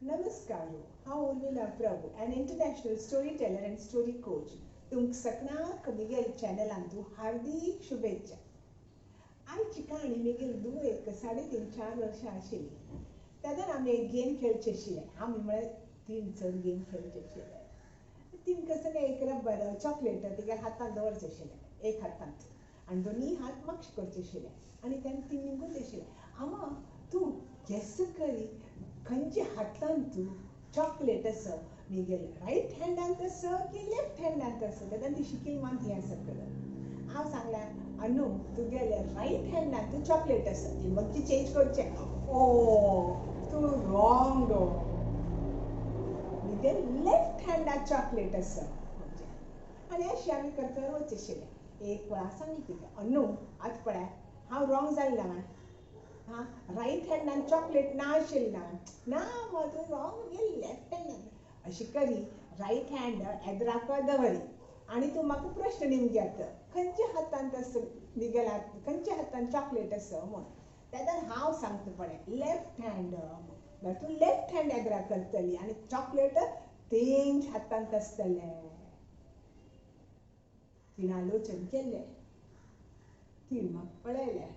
नमस्कार, हांव Urmila Prabhu, an international story teller and story coach. तुमकां सगळ्यांक मिगेल चॅनलांतू हार्दिक शुभेच्छा. आयची काणी मिगेल धुवेक 3.5-4 वर्सां आशिल्ली तेन्ना आमी एक गेम खेळचे आशिल्ले. आमी म्हळ्यार तीन चड गेम खेळचे आशिल्ले. तीन कसलें एक रबर चॉकलेट तिगेल्या हातांत दवरचें आशिल्लें, एक हातांत, आनी दोनूय हात मागशे करचे आशिल्ले आनी तेन्ना ती निगून आशिल्लें, आमा तूं गेस करी खंयच्या हातान तूं चॉकलेट आसा, मिगेल रायट हँडांत आसा की लेफ्ट हँडांत आसा. तेन्ना ती शिकील मान हें सगळें. हांव सांगलें, अनू तुगेले रायट हँडांत तूं चॉकलेट आसा. ती मागीर चेंज करचें, ओ तूं रॉंग, मिगेल लेफ्ट हँडांत चॉकलेट आसा. आनी अशें आमी करता वच आशिल्लें. एक वेळा सांगली तिका, अनू आतां पळय हांव रॉंग जालें ना, हां रायट हँडान चॉकलेट ना आशिल्लें ना, ना मगो तूं रॉंग, मिगेल लेफ्ट हँडान. अशें करी रायट हँड एदराक दवरी आनी तूं म्हाका प्रश्न निमग्यात खंयच्या हातांत आसा मिगेल हात, खंयच्या हातान चॉकलेट आसा म्हूण. तेन्ना हांव सांगता पळय लेफ्ट हँड, म्हळ्यार तूं लेफ्ट हँड एदरा करतली आनी चॉकलेट तेंच हातांत आसतलें. तिणें आलोचन केलें, तिणें म्हाका पळयलें,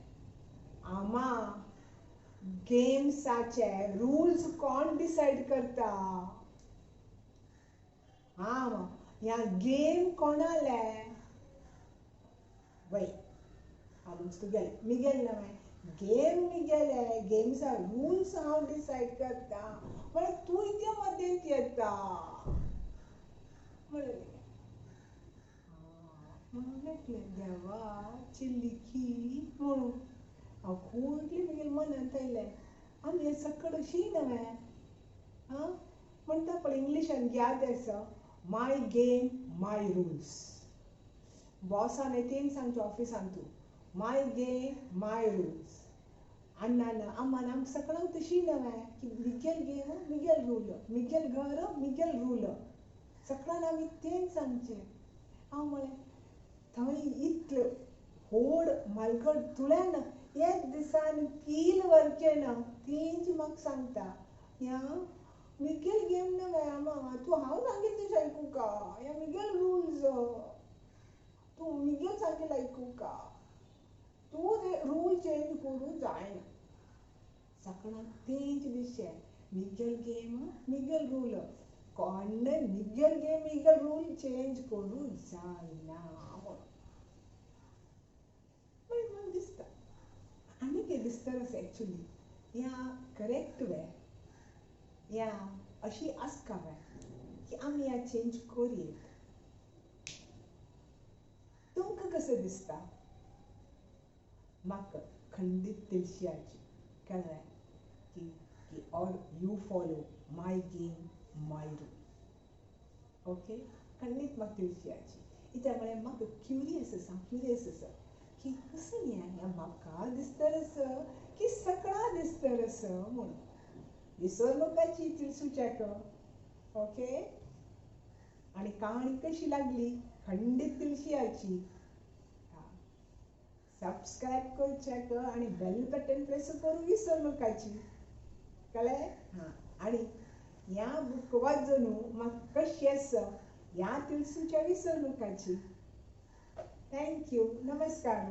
आमा गेम्साचे रुल्स कोण डिसायड करता? हां ह्या गेम कोणाले? वय हांव म्हणटा तुगेलें, मिगेल न्हय गेम मिगेले, गेम्सा रुल्स हांव डिसायड करता, म्हळ्यार तूं इतल्या मदेंत येता म्हणलें. म्हणून म्हटलें देवा चिल्लिकी म्हणून हांव खूब म्हगेल्या मनांत आयलें, आमी हें सकड अशी न्हय आं म्हणटा पळय इंग्लिशान याद आसा, माय गेम माय रुल्स. बॉसान तेन सांगचें ऑफिसान तूं माय गेम माय रुल्स. अण्णान अम्मान आमकां सगळ्यांक तशी न्हय की Miguel game Miguel rule, Miguel घर मिगेल रूल, सगळ्यांक आमी तेन सांगचें. हांव म्हळें थंय इतलें व्हड मालगड तुळ्यान एक दिसान कील व्हरचें ना, तेंच म्हाका सांगता ह्या मिगेल गेम न्हय आमा, तूं हांव सांगील तुजें आयकुका, ह्या मिगेल रुल्स, तूं मिगेल सांगील आयकुका, तूं रूल चेंज करूं जायना. सगळ्यांक तेंच दिसचें मिगेल गेम मिगेल रूल, कोण्णें Miguel game Miguel rule change करूं जायना म्हणून. मागीर म्हाका दिसता आनी कितें दिसता आसा एक्चुली ह्या करेक्ट वे, ह्या अशी आसका वे की आमी ह्या चेंज करूं. तुमकां कशें दिसता? म्हाका खंडीत तिळशियाची कळ्ळें की की or you follow my game my rule. Okay, खंडीत म्हाका तिळशियाची. कित्याक म्हळ्यार म्हाका क्युरियस आसा, क्युरियस आसा की कसो न्ही ह्या म्हाका दिसतर आसा की सगळ्यां दिसतर आसा म्हणून. विसर लोकांची तिळसुच्याक. ओके, आनी काणी कशी लागली? खंडीत तिळशियाची. सबस्क्रायब करच्याक आनी बेल बटन प्रेस करूं विसर नकाची, कळ्ळें? हां, आनी ह्या बूक वाचून म्हाका कशी आसा ह्या तिळसुच्या विसर नकाची. Thank you, नमस्कार.